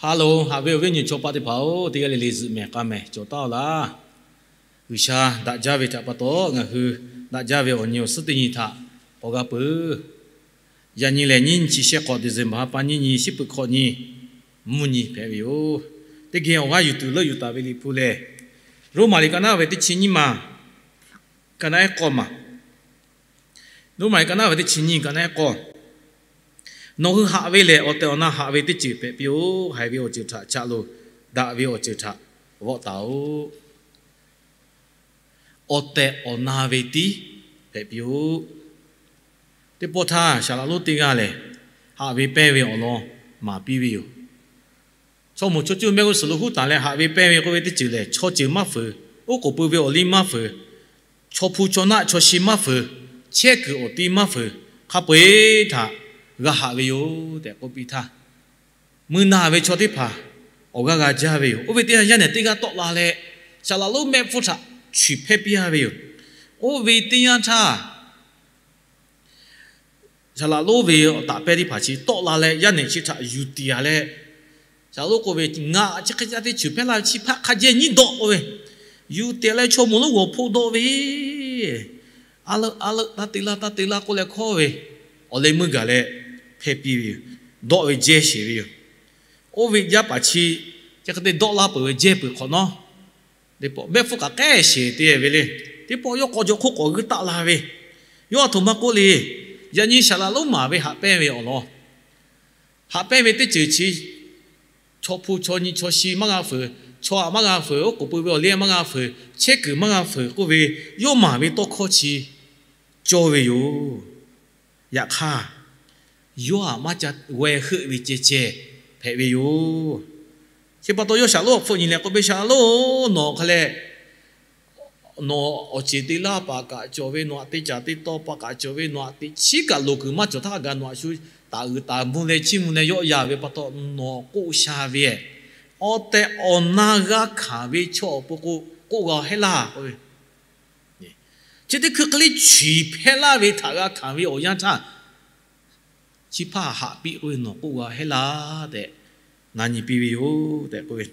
Hello, haꞈ ve awˬ viˉ awˬ nyi chaw paˆ teˇ hpaˍ-oˬ, teˇ g'aˇ le le zuhꞈ mehˍ k'a mehˍ cawˬ taˍ-oˬ laˇ. G'uiˬsha daꞈ jaˇ ve htaꞈ pa taw, ngaˬ hui daꞈ jaˇ ve awˬ nyi awˬ suhˉ teˇ nyi htaꞈ k'awꞈ g'a peuˬ. Yaꞈ nyi lehˬ, nyiˇ nyi chi shehˆ hk'awꞈ December ha pa nyiˇ nyi, shiˉ peuˬ hkawꞈ nyi, mvuhˇ nyi hpehꞈ ve yoˬ. Teˇ geh awˬ g'aˇ yuˬ tuˬ leuˆ yuˬ taˍ ve Liꞈ hpu lehˬ, Roˉmaꞈ liꞈ ka naˉ ve teˇ chi nyiˇ maˬ, ka naˉ ehˉ k'awˇ maˬ. Roˉmaꞈ liꞈ ka naˉ ve teˇ chi nyiˇ, ka naˉ ehˉ k'awˇ. Nawˬ hui haꞈ ve lehˬ, awˬ tehˬ awˬ na haꞈ ve teˇ ceuˬ hpehꞈ piˇ-oˆ. Haiˬ ve awˬ ceuˬ htaꞈ chaꞈ loˬ, daꞈ ve awˬ ceuˬ htaꞈ vawˆ taˍ-oꞈ. Awˬ tehˬ awˬ na ve tiˉ hpehꞈ piˇ-oˆ. Teˇ pawˆ htaˇ, saˍ laꞈ lonˉ teˇ g'aˇ lehˬ, haꞈ ve pehnˇ ve awˬ lawn maˍ piˇ ve yoˬ. Chaw moˍ chaw cuˇ mehˆ g'uˇ suhˍ lo huˉ taˍ leh haꞈ ve pehnˇ ve k'oˆ ve teˇ ceuˬ lehˬ, chaw ceuˬ maˇ feuˍ, oˉ k'oˍ pui ve awˬ liˇ maˇ feuˍ, chaw hpu chaw naˆ chaw shi maˇ feuˍ, chehˇ kuiˬ awˬ tiˇ maˇ feuˍ, hk'a peu-eˬ htaꞈ g'a haꞈ ve yoˬ tehꞈ k'oˆ piˇ htaˇ, mui naˬ ve chaw teˇ hpaˍ awˬ g'aˇ g'a jaˇ ve yoˬ. Oˇ ve teˇ yanˇ, yaˇ nehˬ teˇ g'aˇ tawˆ la leh, saˍ laꞈ lonˉ mehˆ hpfuhˇ htaꞈ chiˍ hpehˇ piˇ-a ve yoˬ. Oˇ ve teˇ yanˇ htaˇ, saˍ laꞈ lonˉ ve awˬ taˍ pehˇ teˇ hpaˍ chi tawˆ la leh, yaˇ nehˬ chi htaꞈ yuˬ tiˍ-a leh, saˍ laꞈ lonˉ k'oˆ ve, Ngaˬ chi hk'e ca teˇ ceuˬ hpehˇ laˇ ve chi hpaˆ hk'a jehˇ nyiˇ dawˆ k'oˆ ve, yuˬ tiˍ leh chaw moˍ lonˉ g'awˬ hpoˆ dawˆ ve, a leuˆ a leuˆ, taˇ te laˇ taˇ te laˇ k'oˆ leh hkawˇ ve, awˬ leh meuˇ gaˬ leh hpehˇ piˇ ve yoˬ. Dawˆ ve jehˇ sheˍ ve yoˬ. Oˇ ve jaˇ paˍ chi, chi hk'e te dawˆ laˇ peuˬ ve jehˇ peuˬ hk'awꞈ nawˉ, teˇ pawˆ mehˆ hpfuhˇ kaꞈ k'ehˉ sheˍ te ve le. Teˇ pawˆ yawˇ k'aw jaw hk'oˆ k'awꞈ g'uiˇ taˆ la ve, yawˇ a htoꞈ ma k'oˆ le. Yaꞈ nyi saˍ laꞈ lonˉ maˍ ve haꞈ pehnˇ ve awˬ lawn, haꞈ pehnˇ ve teˇ ceuˬ chi, chaw hpu chaw nyi chaw shi maˇ g'a feuˍ, chaw aꞈ maˇ g'a feuˍ, oˉ k'oˍ pui ve awˬ liˇ maˇ g'a feuˍ, chehˇ kuiˬ maˇ g'a feuˍ k'oˆ ve, yawˇ maˍ ve tawˇ hkawˇ chi cawˇ ve yoˬ. Yaꞈ hk'aˇ, yawˇ aꞈ maˇ ca g'aw heuˆ ve ceh ceh hpehꞈ ve yoˬ. Chi pa taw yawˇ saˍ laꞈ lonˉ awˬ hpfuhˇ nyi leh k'oˆ piˇ, Saˍ laꞈ lonˉ, nawˬ hk'a leh nawˬ awˬ ceˬ te laˇ paˍ kaꞈ cawˬ ve, nawˬ aꞈ te caˍ te taw paˍ kaꞈ cawˬ ve, nawˬ aꞈ teꞈ chiˉ kaꞈ loˍ kuiˬ maˇ cawˬ htaˇ kaꞈ nawˬ aꞈ shu taˍ uiˍ taˍ mvuh leh chiˇ mvuh leh yawˆ yan ve pa taw nawˬ k'oˆ sha ve, awˬ tehˬ awˬ na g'a hkanˍ ve chaw awˬ pon k'o k'oˆ g'a hehˉ laˇ k'oˆ ve. Chi teˇ hkui hk'e le chiˍ hpehˇ laˇ ve htaꞈ g'a hkanˍ ve awˬ yanˇ htaˇ, chi hpaˇ haꞈ piˇ k'oˆ ve nawˬ k'oˆ g'a hehˉ laˇ tehꞈ na nyi piˇ ve yoˬ tehꞈ k'oˆ ve.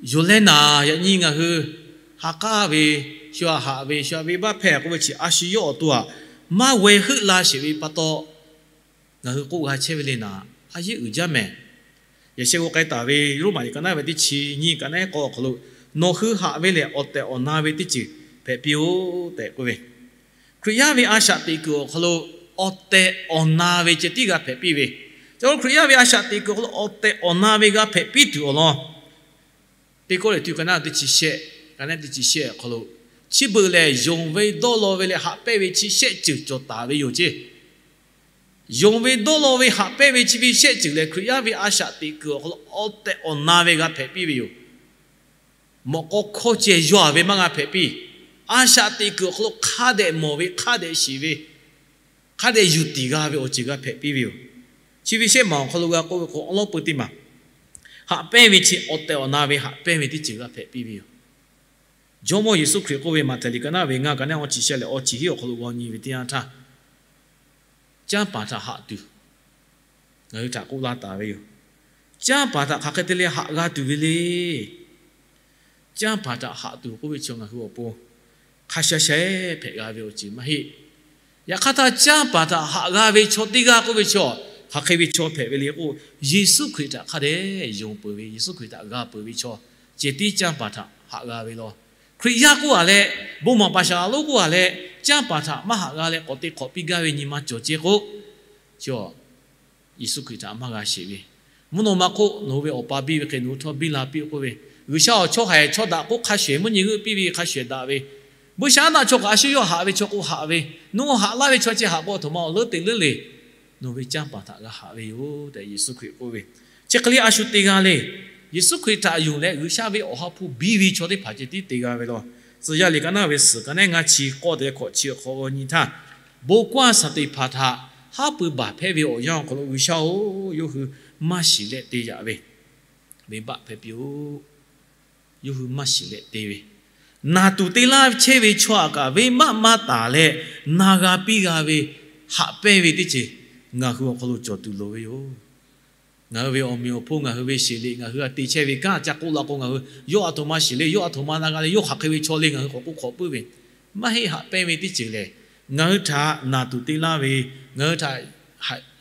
Yonˍ leh naˍ, yaꞈ nyi ngaˬ hui ha k'aˉ ve, shu aꞈ haꞈ ve, shu aꞈ venˇbaˆ hpehˇ k'oˆ ve chi a shu yawˇ awˬ to aꞈ maˇ g'aw heuˆ la sheˍ ve pa taw, ngaˬ hui k'oˆ g'a chehˇ ve le naˍ, a yeˉ uiˍ jaˇ mehˍ. Yaꞈ sheh g'aw k'ai taˍ ve Roˉmaꞈ liꞈ ka naˉ ve teˇ chi nyiˇ, ka naˉ ehˉ k'awˇ awˬ hk'aw lo, Nawˬ hui haꞈ ve lehˬ, awˬ tehˬ awˬ na ve teˇ ceuˬ hpehꞈ piˇ-oˆ tehꞈ k'oˆ ve. Hkriꞈ yaˇ ve a shaꞈ teꞈ kuiˬ awˬ hk'aw lo awˬ tehˬ awˬ na ve ceh tiˉ g'a hpehꞈ piˇ ve. Chi Hkriꞈ yaˇ ve a shaꞈ teꞈ kuiˬ awˬ hk'aw lo awˬ tehˬ awˬ na ve g'a hpehꞈ piˇ tuˬ awˬ lawn, Teˇ Kawˇrenˍhtuˆ ka naˉ teˇ chi shehˆ, ka naˉ teˇ chi shehˆ awˬ hk'aw lo, chi beuꞈ lehˬ yonˍ ve dawˇ law ve leh haꞈ pehnˇ ve chi shehˆ ceuˬ cawˬ taˍ ve yoˬ ceˇ. Yonˍ ve dawˇ law ve haꞈ pehnˇ ve chi ve shehˆ ceuˬ lehˬ, Hkriꞈ yaˇ ve a shaꞈ teꞈ kuiˬ awˬ hk'aw lo awˬ tehˬ awˬ na ve g'a hpehꞈ piˇ ve yoˬ. Mawꞈ k'aw hkawˇ ceh yaw-a ve maˇ g'a hpehꞈ piˇ. A shaꞈ teꞈ kuiˬ awˬ hk'aw lo hk'a dehꞈ mawˬ ve, hk'a dehꞈ shiˍ ve, hk'a dehꞈ yuˬ tiˍ g'a ve awˬ ceuˬ g'a hpehꞈ piˇ ve yoˬ. Chi ve shehˆ maˬ awˬ hk'aw lo g'a k'oˆ ve k'o, awˉ lawˉ peu teˇ maˬ, haꞈ pehnˇ ve chi awˬ tehˬ awˬ na ve haꞈ pehnˇ ve teˇ ceuˬ g'a hpehꞈ piˇ ve yoˬ. Jawˇmawˇ Yeˍsuˆ Hkriꞈ k'oˆ ve, Maꞈhtehˍ liꞈ ka naˉ ve ngaˇ, ka naˉ awˇ chi shehˆ leh awˇ chi hiˉ awˬ hk'aw lo g'aw nyi ve teˇ yanˇ htaˇ, canˇ paˍ htaꞈ haꞈ tuˬ ngaˬ hui htaꞈ k'oˆ laˇ taˍ ve yoˬ. Canˇ paˍ htaꞈ hk'aˬ hk'e te leh haꞈ g'a tuˬ ve le. Canˇ paˍ htaꞈ haꞈ tuˬ k'oˆ ve chaw ngaˬ hui awˬ pon hk'a sha sha hpehꞈ g'a ve awˬ ceuˬ maˇ heˆ. Yaꞈ hk'aˇ htaˇ, canˇ paˍ htaꞈ haꞈ g'a ve chaw teˇ g'aˇ k'oˆ ve chaw, hk'aˬ hk'e ve chaw hpehꞈ ve le k'o, Yeˍsuˆ Hkriꞈ htaꞈ hk'a dehꞈ yonˍ peuˬ ve, Yeˍsuˆ Hkriꞈ htaꞈ g'a peuˬ ve chaw ceh tiˉ canˇ paˍ htaꞈ haꞈ g'a ve law. Hkriꞈ yaˇ k'oˆ-a leh, bon maˍ paˍ shaˍ laꞈ lonˉ k'oˆ-a leh, canˇ paˍ htaꞈ maˇ haꞈ g'a leh k'awꞈ te hk'awꞈ piˇ gaˇ ve nyi ma cawˬ ceh k'o, Yeˍsuˆ Hkriꞈ htaꞈ maˇ g'a sheˍ ve. Mvuhˇ naw ma hk'oˆ nawˬ hui ve Awˬ pa biˇ ve hk'e nawˬ hui htawˇ biˇ la piˇ k'oˆ ve, G'uiˬsha awˬ chaw haiˬ chaw daꞈ k'oˆ hk'a shuˍ ehˍ mvuhˇ nyi g'euˆ piˇ ve hk'a shuˍ ehˍ daꞈ ve, buiˇshaˆaˉnaˆ chaw kaꞈ a shu yawˇ haꞈ ve chaw k'o haꞈ ve, nawˬ hui haꞈ laˇ ve chaw ceh haꞈ k'o a htoꞈ ma awˬ leuˉ te leuˉ le. Nawˬ ve canˇ paˍ htaꞈ g'a haꞈ ve yoˬ tehꞈ Yeˍsuˆ Hkriꞈ k'oˆ ve. Chi hk'e le a shu te g'a le. Yeˍsuˆ Hkriꞈ htaꞈ yonˍ leh G'uiˬsha ve Awˬ ha hpu biˇ ve chaw teˇ hpaˍ ceh tiˉ te g'a ve law. Tcuh yaˇ liꞈ ka naˉ ve suhˍ ka naˉ ngaˇ chi k'awˇ te leh hkawꞈ chi awˬ hk'aw g'aw nyi htaˇ, bon kawˇ a shaˍ teꞈ hpaˍ htaꞈ haˉ pui baˬ hpehˇ ve awˬ yanˇ awˬ hk'aw lo G'uiˬsha-oˬ, yawˇ hui maˇ shiˍ leh te yaꞈ ve, venˇbaˆ hpehˇ piˇ-oˆ. Yawˇ hui maˇ shiˍ leh te ve, naˬ tuˬ te laˇ chehˇ ve chaw aꞈ kaꞈ venˇbaˆ maˇ taˍ leh na g'a piˇ g'a ve, haꞈ pehnˇ ve teˇ ceuˬ ngaˬ hui awˬ hk'aw lo cawˬ tuˬ loˍ ve yoˬ. Ngaˬ hui ve awˬ meꞈ awˬ hponˇ, ngaˬ hui ve sheˍ liꞈ, ngaˬ hui g'a te chehˇ ve kanˉ ca k'oˆ la k'o, ngaˬ hui yawˇ a htoꞈ ma sheˍ le, yawˇ a htoꞈ ma na g'a le, yawˇ hk'aˬ hk'e ve chaw le, ngaˬ hui k'awꞈ k'oˆ hk'awꞈ puiˉ ve, maˇ heˆ. Haꞈ pehnˇ ve teˇ ceuˬ lehˬ, ngaˬ hui htaꞈ naˬ tuˬ te laˇ ve, ngaˬ hui htaꞈ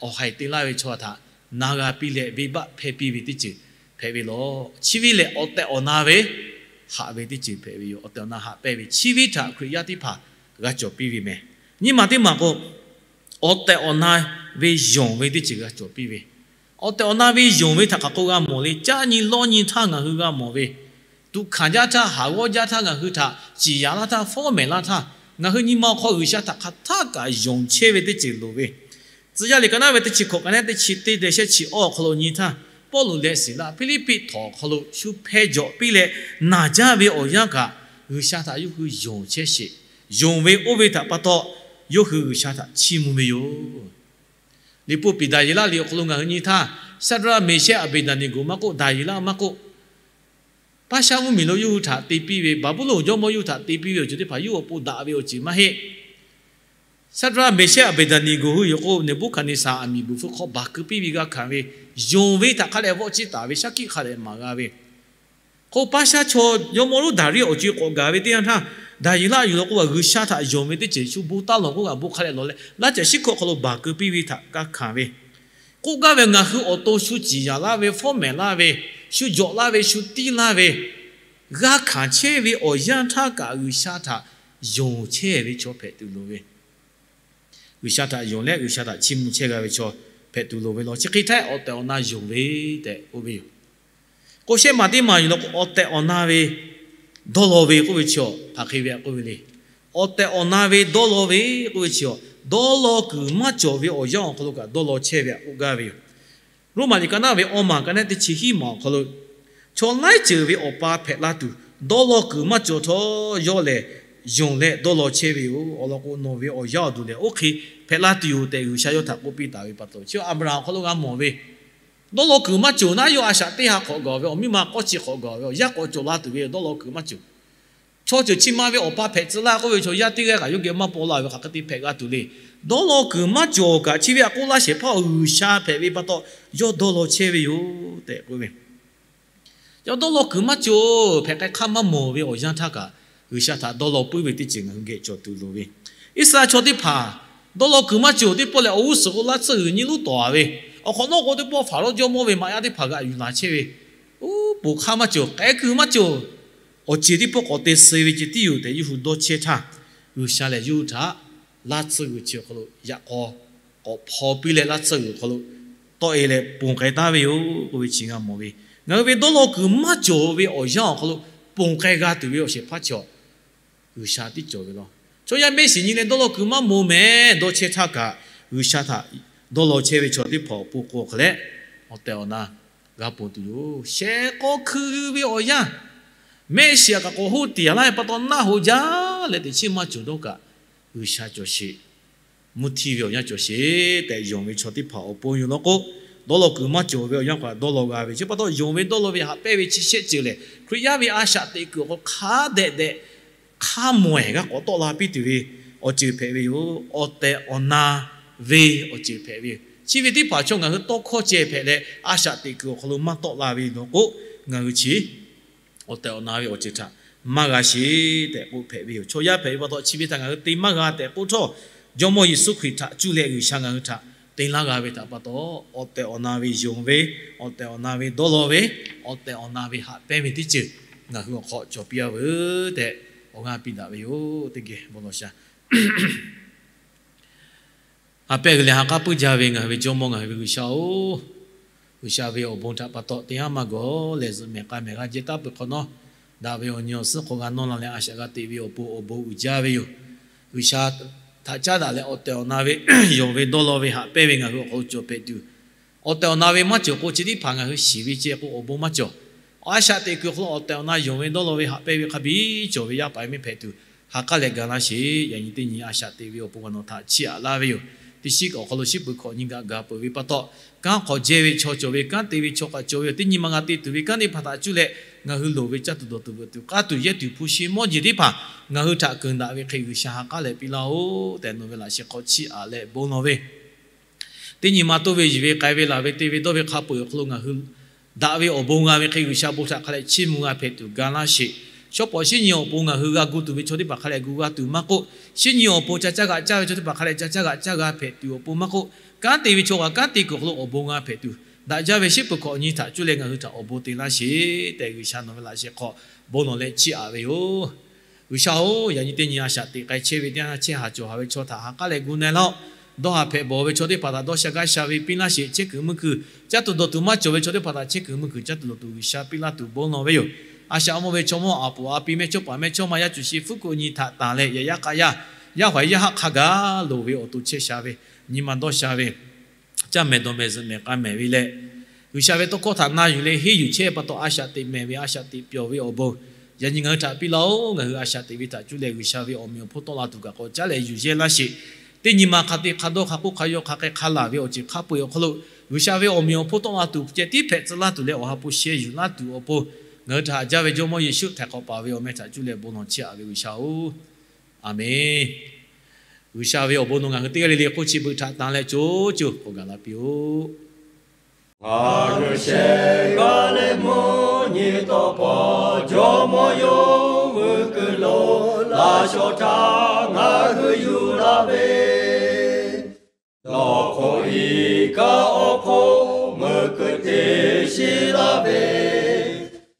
awˬ haiˬ te laˇ ve chaw htaꞈ na g'a piˇ leh, venˇbaˆ hpehˇ piˇ ve teˇ ceuˬ hpehꞈ ve lawˬ. Chi ve lehˬ, awˬ tehˬ awˬ na ve haꞈ ve teˇ ceuˬ hpehꞈ ve yoˬ. Awˬ tehˬ awˬ na haꞈ pehnˇ ve chi ve htaꞈ Hkriꞈ yaˇ teˇ hpaˍ g'a cawˬ piˇ ve mehˬ. Nyiˇ maˬ teˇ maˬ k'o, awˬ tehˬ awˬ na ve yonˍ ve teˇ ceuˬ g'a cawˬ piˇ ve, awˬ tehˬ awˬ na ve yonˍ ve htaꞈ hk'aˬ k'o g'a mawˬ le. Caˇ nyi lawˇ nyi htaˇ ngaˬ hui g'a mawˬ ve, tuꞈ hkanˍ jaˇ htaˇ, haˍ g'awˇ jaˇ htaˇ, ngaˬ hui htaꞈ ciˍ yaˍ laˇ htaˇ, fawˉ mehˍ laˇ htaˇ, ngaˬ hui nyi ma awˬ hk'aw G'uiˬsha htaꞈ hk'aˬ htaˆ kaꞈ yonˍ chehˇ ve teˇ ceuˬ loˍ ve, Tcuh yaˇ liꞈ ka naˉ ve teˇ chi hkawꞈ ka naˉ teˇ chi teˇ leh shehˆ chi awˇ awˬ hk'aw lo nyi htaˇ, Pawˇluꞈ leh Siˍlaˆ Hpiˇliˇpiˆ htawnˍ awˬ hk'aw lo shu hpeh jawꞈ piˇ leh, naˬ jaˇ ve awˬ yanˇ kaꞈ, G'uiˬsha htaꞈ yawˇ hui yonˍ chehˇ sheˍ. Yonˍ ve oˇ ve htaꞈ pa taw, yawˇ hui G'uiˬsha htaꞈ chiˇ mvuh ve yoˬ. Liꞈ hpu piˍ Daˍyeˍlaˆ liꞈ awˬ hk'aw lo ngaˬ hui nyi htaˇ, Shaˍdraˆ, Meˍshehˇ, Aˍbeˍdaˍneˍgoˍ maˇ k'oˆ, Daˍyeˍlaˆ maˇ k'oˆ, Paˉshaˉ mvuhˇmiˬ lo yawˇ hui htaꞈ te piˇ ve, Baˍbuˍlonˍ jawˇmawˇ yawˇ hui htaꞈ te piˇ ve awˬ ceuˬ teˇ hpaˍ yawˇ awˬ pon daꞈ ve awˬ ceuˬ maˇ heˆ. Shaˍdraˆ, Meˍshehˇ, Aˍbeˍdaˍneˍgoˍ hui yoˬ k'o, Neˍbuˆhkaˍneˍsaˍ aˬ miˍ buˬ hpfuhˇ hk'aw baˬ keu piˇ ve g'a hkanˍ ve, yonˍ ve htaꞈ hk'a dehꞈ vawˆ ciˇ taˍ ve, shaˉ hkiˆ hk'a dehꞈ maˍ g'a ve, k'o, Paˉshaˉ chaw jawˇmawˇ lonˉ Daˍriˆ awˬ co e k'awꞈ gaˬ ve teˇ yanˇ htaˇ, Daˍyeˍlaˆ yuˬ la k'o, G'uiˬsha htaꞈ yonˍ ve teˇ ceuˬ shu bon taˇ lawˬ k'oˆ kaꞈ bon hk'a dehꞈ lawˬ leh, laˇ caˬ shiˉ hkawˇ hk'aw lo baˬ keu piˇ ve htaꞈ g'a hkanˍ ve, k'oˆ gaˇ ve, ngaˬ hui awˬ to shu ciˍ yaˍ laˇ ve, fawˉ mehˍ laˇ ve, shu jawꞈ laˇ ve, shu tiˇ laˇ ve, g'a hkanˍ chehˇ ve awˬ yanˇ htaˇ kaꞈ G'uiˬsha htaꞈ yonˍ chehˇ ve chaw hpehꞈ tuˬ loˍ ve, G'uiˬsha htaꞈ yonˍ leh G'uiˬsha htaꞈ chiˇ mvuh chehˇ g'a ve chaw hpehꞈ tuˬ loˍ ve lawˬ. Chi hk'e htaˇ, awˬ tehˬ awˬ na yonˍ ve tehꞈ k'oˆ ve yoˬ. K'o, shehˆ maˬ teˇ maˬ yuˬ la k'o, awˬ tehˬ awˬ na ve dawˇ law ve k'oˆ ve chi awˬ hk'aˬ hk'e ve aꞈ k'oˆ ve le. Awˬ tehˬ awˬ na ve dawˇ law ve k'oˆ ve chi awˬ, dawˇ law kuiˬ maˇ cawˬ ve awˬ yanˇ awˬ hk'aw lo kaꞈ dawˇ law chehˇ ve aꞈ k'oˆ gaˇ ve yoˬ. Roˉmaꞈ liꞈ ka naˉ ve awˇ maˬ ka naˉ teˇ chi hiˉ maˬ awˬ hk'aw lo, chaw laiˉ ceuˬ ve Awˬ pa hpehꞈ la tuˬ, dawˇ law kuiˬ maˇ cawˬ htawˇ yawˇ lehˬ yonˍ leh dawˇ law chehˇ ve yoˬ. Awˬ lawn k'o, nawˬ ve awˬ yaˇ awˬ duˬ lehˬ oˇ hk'e hpehꞈ la tuˬ yoˬ tehꞈ, G'uiˬsha yawˇ htaꞈ k'oˆ piˇ taˍ ve pa taw, chi Aˍbraˍhanˍ awˬ hk'aw lo g'a mawˬ ve, dawˇ law kuiˬ maˇ cawˬ naˉ, yawˇ a shaꞈ teˇ ha hk'awꞈ gaˬ ve, awˬ miˇ ma k'awˇ chi hk'awꞈ gaˬ ve, awˬ yanˇ k'awꞈ cawˬ la tuˬ ve dawˇ law kuiˬ maˇ cawˬ. Chaw ceuˬ chi ma ve Awˬ pa hpehꞈ tcuh laˇ k'oˆ ve chaw yaˇ teˇ g'aˇ kaꞈ yawˇ geh maˇ paw la ve hk'aˬ hk'e te hpehꞈ g'a tuˬ le. Dawˇ law kuiˬ maˇ cawˬ kaꞈ, chi ve aꞈ k'oˆ laˇ shehˍ hpaˇ G'uiˬsha hpehꞈ ve pa taw, yawˇ dawˇ law chehˇ ve yoˬ tehꞈ k'oˆ ve. Yawˇ dawˇ law kuiˬ maˇ cawˬ, hpehꞈ k'ai hk'aˇ maˇ mawˬ ve awˬ yanˇ htaˇ kaꞈ, G'uiˬsha htaꞈ dawˇ law puiˉ ve teˇ ceuˬ ngaˬ hui geh cawˬ tuˬ loˍ ve. Iˉsaˍreˍlaˆ chaw teˇ hpaˍ dawˇ law kuiˬ maˇ cawˬ teˇ pawˆ lehˬ, awˬ g'uˇ suhˍ k'o laˇ tsuhˇ g'uiˬ nyi lonˉ tawˍ a ve, awˬ hk'awꞈ nawˉ k'o teˇ pawˆ Faˍrawˇ jawˇmawˇ ve maꞈ yaˇ teˇ hpaˍ g'aꞈ yuˬ laˬ chehˇ ve, uˉ poˬ hk'aˇ maˇ cawˬ, k'ai kuiˬ maˇ cawˬ, awˬ ceˬ teˇ pawˆ k'awꞈ te suh ve ceh tiˉ yoˬ tehꞈ yawˇ hui dawˇ chehˇ htaˇ, G'uiˬsha lehˬ yawˇ hui htaꞈ laˇ tsuhˇ g'uiˬ chi awˬ hk'aw lo yaꞈ k'aw k'awꞈ hpaw piˇ leh, laˇ tsuhˇ g'uiˬ awˬ hk'aw lo tawˆ e leh ponˬ k'ai taˉ ve yoˬ k'oˆ ve chi g'a mawˬ ve. Ngaˬ hui ve dawˇ law kuiˬ maˇ cawˬ ve awˬ yanˇ awˬ hk'aw lo ponˬ k'ai g'a tuˬ ve awˬ shehˍ hpaˇ chi awˬ G'uiˬsha tiˉ cawˬ ve law. Chaw yaˇ mehˆ shiˍ nyi leh dawˇ law kuiˬ maˇ mawˬ mehˍ dawˇ chehˇ htaˇ kaꞈ, G'uiˬsha htaꞈ dawˇ law chehˇ ve chaw teˇ hpaˍ awˬ pon k'o hk'e leh, awˬ tehˬ awˬ na g'a ponˬ tuˬ yoˬ. Shehˍ k'aw hkui ve awˬ yanˇ, mehˆ shiˍ aꞈ kaꞈ k'awꞈ hoˆ tiˍ a laˇ ve pa taw naˆ hoꞈ jaˇ leh teꞈ chiˉ maˇ cawˬ dawˇ kaꞈ, G'uiˬsha cawˬ sheˍ, mvuhˇ htiˇ ve awˬ yanˇ cawˬ sheˍ tehꞈ yonˍ ve chaw teˇ hpaˍ awˬ pon yoˬ law k'o, dawˇ law kuiˬ maˇ cawˬ ve awˬ yanˇ k'o dawˇ law g'a ve chi pa taw, yonˍ ve dawˇ law ve haꞈ pehnˇ ve chi shehˆ ceuˬ lehˬ, Hkriꞈ yaˇ ve a shaꞈ teꞈ kuiˬ awˬ hk'aw hk'a dehꞈ dehꞈ hk'a mawˬ ehˬ g'a k'awꞈ tawˆ la piˇ tuˬ ve awˬ ceuˬ hpehꞈ ve yoˬ. Awˬ tehˬ awˬ na ve awˬ ceuˬ hpehꞈ ve yoˬ. Chi ve teˇ hpaˍ chaw ngaˬ hui tawˇ hkawˇ ceh hpehꞈ leh, a shaꞈ teꞈ kuiˬ awˬ hk'aw lo maˇ tawˆ la ve law k'o, ngaˬ hui chi awˬ tehˬ awˬ na ve awˬ ceuˬ htaꞈ maˇ g'a sheˍ tehꞈ k'oˆ hpehꞈ ve yoˬ. Chaw yaˇ hpehꞈ ve pa taw, chi ve htaꞈ ngaˬ hui te maˇ g'a tehꞈ k'oˆ htawˇ, Jawˇmawˇ Yeˍsuˆ Hkriꞈ htaꞈ cuˇ leh G'uiˬsha ngaˬ hui htaꞈ te laˇ g'a ve htaꞈ pa taw, awˬ tehˬ awˬ na ve yonˍ ve, awˬ tehˬ awˬ na ve dawˇ law ve, awˬ tehˬ awˬ na ve haꞈ pehnˇ ve teˇ ceuˬ ngaˬ hui awˬ hk'aw cawˬ piˇ a veuˬ tehꞈ awˬ g'aˇ piˇ daꞈ ve yoˬ. Teˇ geh bon lawˬ sha. Haꞈ pehnˇ g'uiˬ leh ha k'aˉ puiˉ jaˇ ve ngaˬ hui ve Jawˇmawˇ ngaˬ hui ve G'uiˬsha-oˬ, G'uiˬsha ve awˬ bon htaꞈ pa taw te haˉ maˇ gawˬ lehˬ, zuhꞈ mehˬ k'ai mehˬ g'a jehˇ taˉ peuˬ hk'awꞈ nawˉ, daꞈ ve awˬ nyi awˬ suhˉ hk'aw g'a nawˇ la leh a shaꞈ g'a teꞈ ve awˬ pon awˬ bon uiˍ jaˇ ve yoˬ. G'uiˬsha htaꞈ caˉ daꞈ leh awˬ tehˬ awˬ na ve yonˍ ve dawˇ law ve haꞈ pehnˇ ve ngaˬ hui awˬ hk'aw lo cawˬ hpehꞈ tuˬ, awˬ tehˬ awˬ na ve maˇ cawˬ k'o, chi teˇ hpaˍ ngaˬ hui shiˍ ve ceh k'o awˬ bon maˇ cawˬ. A shaꞈ teꞈ kuiˬ awˬ hk'aw lo awˬ tehˬ awˬ na yonˍ ve dawˇ law ve haꞈ pehnˇ ve hk'a biˇ cawˬ ve yaˇ paˍ yaˇ miˇ hpehꞈ tuˬ, ha k'aˉ leh ga laˇ sheˍ. Yaꞈ nyi teˇ nyi a shaꞈ teꞈ ve awˬ pon kaꞈ nawˬ htaꞈ chiˇ aꞈ laˇ ve yoˬ. Teˇ shiˉ kaꞈ awˬ hk'aw lo shiˉ peuˬ hkawꞈ nyi gaꞈ gaˬ peuˬ ve pa taw, kanˉ hk'aw jehˇ ve chaw cawˬ ve, kanˉ te ve chaw kaꞈ cawˬ ve yoˬ. Teˇ nyi ma g'a te tuˬ ve kanˉ teˇ hpaˍ htaꞈ cuˇ leh ngaˬ hui loˍ ve caˇ tuˬ dawˬ tuˬ veuꞈ tuˬ k'aˉ tuˬ yehˇ tuˬ hpu shi mawˇ jeˬ teˇ hpaˍ ngaˬ hui htaꞈ keunˍ daꞈ ve hk'e G'uiˬsha ha k'aˉ leh piˇ laˇ-oˬ tehꞈ nawˬ ve laꞈ sheh hk'aw chiˇ aꞈ leh bon lawˬ ve Teˇ nyi ma toˇ ve, yiˬ ve, k'ai ve, laˬ ve, te ve, dawˇ ve hk'a peu-eˬ awˬ hk'aw lo ngaˬ hui daꞈ ve awˬ bon g'a ve hk'e, G'uiˬsha bon htaꞈ hk'a leh chiˇ mvuh g'a hpehꞈ tuˬ ga laˇ sheˍ. Shawˉ pawˍ shinˉ nyi awˬ pon ngaˬ hui g'a gu tuˬ ve chaw teˇ hpaˍ hk'a leh gu g'a tuˬ maˇ k'oˆ, shinˉ nyi awˬ pon ca caˇ g'aꞈ caˇ ve chaw teˇ hpaˍ hk'a leh ca caˇ g'aꞈ caˇ g'a hpehꞈ tuˬ awˬ pon maˇ k'oˆ, kanˉ te ve chaw g'aꞈ kanˉ te kuiˬ awˬ hk'aw lo awˬ bon g'a hpehꞈ tuˬ, daꞈ jaˇ ve shiˉ peuˬ hkawꞈ nyi htaꞈ cuˇ leh ngaˬ hui htaꞈ awˬ bon te laˇ sheˍ tehꞈ, G'uiˬsha nawˬ ve laꞈ sheh hk'aw bon lawˬ leh chiˇ aꞈ ve yoˬ. G'uiˬsha-oˬ, yaꞈ nyi teˇ nyi a shaꞈ teꞈ k'ai chehˇ ve teˇ yanˇ, chehˇ haˍ cawˬ haˍ ve chaw htaꞈ ha k'aˉ leh gu na laˇ-oˆ. Dawˇ haˍ hpehꞈ bawˬ ve chaw teˇ hpaˍ htaꞈ dawˇ sha gaˇ sha ve piˇ laˇ sheˍ. Chehˇ kuiˬ mui kuiˬ caˇ tuˬ dawˬ tuˬ maˇ cawˬ ve chaw teˇ hpaˍ htaꞈ chehˇ kuiˬ mui kuiˬ caˇ tuˬ dawˬ tuˬ G'uiˬsha piˇ laˇ tuˬ bon lawˬ ve yoˬ. A shaꞈ mawˇ ve chaw mawˇ, a poˍ a pi, mehˇchawˇ paˍ mehˇchawˇma, yaˇ cuˬ shi fuˉ kuꞈ nyi htaꞈ tanˬ leh, yaꞈ yaˇ k'a yaˇ, yaˇ haiˬ yaˇ haˆ hk'a gaˬ loˍ ve awˬ to chehˇ sha ve, nyi ma dawˇ sha ve, caˇ mehˍ dawˬ mehˍ zuhꞈ mehˍ k'a mehˍ ve leh, G'uiˬsha ve tawˇ hkawˇ htaꞈ na yuˬ leh henˇ yuˬ chehˇ ve pa taw, a shaꞈ teꞈ mehˍ ve, a shaꞈ teꞈ pyawˬ ve awˬ bon yaꞈ nyi ngaˬ hui htaꞈ piˇ laˇ-oˆ. Ngaˬ hui a shaꞈ teꞈ ve htaꞈ cuˇ leh G'uiˬsha ve awˬ meꞈ awˬ hponˇ tawˆ la tuˬ kaꞈ k'awꞈ caˉ leh yuˬ yehˇ laˇ sheˍ. Teˇ nyi ma hk'a te hk'a dawˇ hk'a k'oˆ hk'a yaw hk'a k'ai hk'a laˬ ve awˬ ceuˬ hk'a peu-eˬ awˬ hk'aw lo, G'uiˬsha ve awˬ meꞈ awˬ hponˇ tawˆ la tuˬ ceh tiˉ hpehꞈ tcuh laˇ tuˬ leh, awˬ ha hpu sheh yuˬ laˇ tuˬ awˬ pon, ngaˬ hui htaꞈ haꞈ jaˇ ve Jawˇmawˇ Yeˍsuˆ htaiˍ hk'awꞈ paˍ ve awˬ meh htaꞈ cuˇ leh bon lawˬ chiˇ aꞈ ve G'uiˬsha-oˬ, Aˍmenˍ. G'uiˬsha ve awˬ bon nawˬ ngaˬ hui teˇ g'aˇ le le hk'oˆ chi beuꞈ htaꞈ tanˬ leh co co k'awꞈ gaˬ la piˇ-oˆ. Ngaˬ hui sheh g'a leh mvuhˇ nyi tawˇ hpawˇ Jawˇmawˇ yawˇ hui kuiˬ lo laꞈ shawnˍ htaˇ ngaˬ hui yuˬ laˇ ve, dawˇ hk'oꞈ iˉ kaˆ awˬ hk'oˆ meuꞈ keu teˇ shiˍ laˇ ve,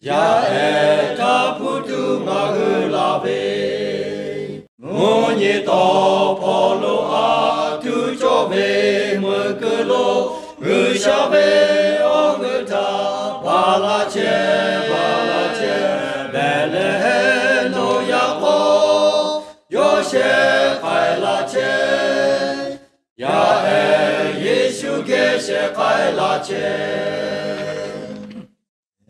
yaˇ ehˉ htaˇ hpu tuˬ ngaˬ hui laˬ ve, mvuhˇ nyi tawˇ hpawˇ lo a tuˬ cawˬ ve meuꞈ keu lo, G'uiˬsha ve awˬ g'euˆ htaꞈ baˬ laˇ chehˇ, baˬ laˇ chehˇ. Behˍlehˍhehnˍ lo yaꞈ k'aw yawˇ shehˍ k'ai laˇ chehˇ. Yaˇ ehˉ Yeˍsuˆ geh shehˍ k'ai laˇ chehˇ.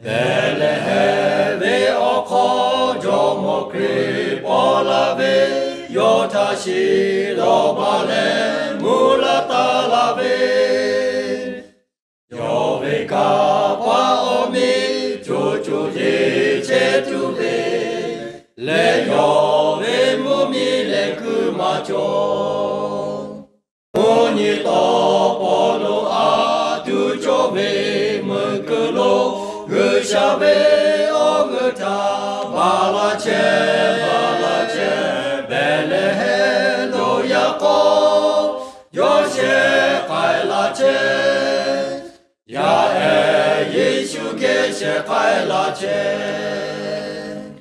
Behˍlehˍhehnˍ ve awˬ hk'aw Jawˇmawˇ Hkriꞈ paw la ve, yawˇ htaꞈ shiˍ lawˬ baˬ leh mvuhˇ la taˍ laˇ ve, yawˇ ve kanˇ paˆ awˬ miˇ co co yeˬ chehˇ tuˬ ve leh, yawˇ ve mvuhˇ miˬ lehˬ kuiˬ maˇ cawˬ. Mvuhˇ nyi tawˇ hpawˇ lo a tuˬ cawˬ ve meuꞈ keu lo, G'uiˬsha ve awˬ g'euˆ htaꞈ baˬ laˇ chehˇ, baˬ laˇ chehˇ. Behˍlehˍhehnˍ lo yaꞈ k'aw yawˇ shehˍ k'ai laˇ chehˇ. Yaˇ ehˉ Yeˍsuˆ geh shehˍ k'ai laˇ chehˇ.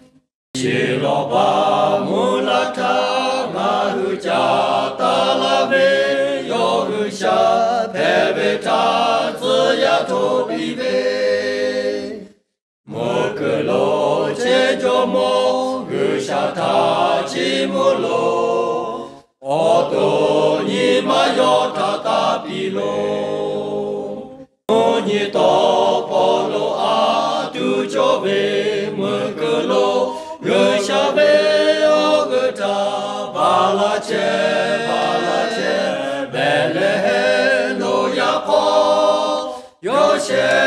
Shiˍ lawˬ baˬ mvuhˇ la htaˇ ngaˬ hui ca taˍ laˇ ve, yawˇ G'uiˬsha hpehꞈ ve htaꞈ tcuh yaˇ htoꞈ piˇ ve, meuꞈ keu lo chehˇ Jawˇmawˇ G'uiˬsha htaꞈ chiˇ mvuh loˬ. Awˬ to nyi ma yawˇ htaꞈ taˇ piˇ loˬ. Mvuhˇ nyi tawˇ hpawˇ lo a tuˬ cawˬ ve meuꞈ keu lo, G'uiˬsha ve awˬ g'euˆ htaꞈ baˬ laˇ chehˇ, baˬ laˇ chehˇ. Behˍlehˍhehnˍ lo yaꞈ k'aw yawˇ shehˍ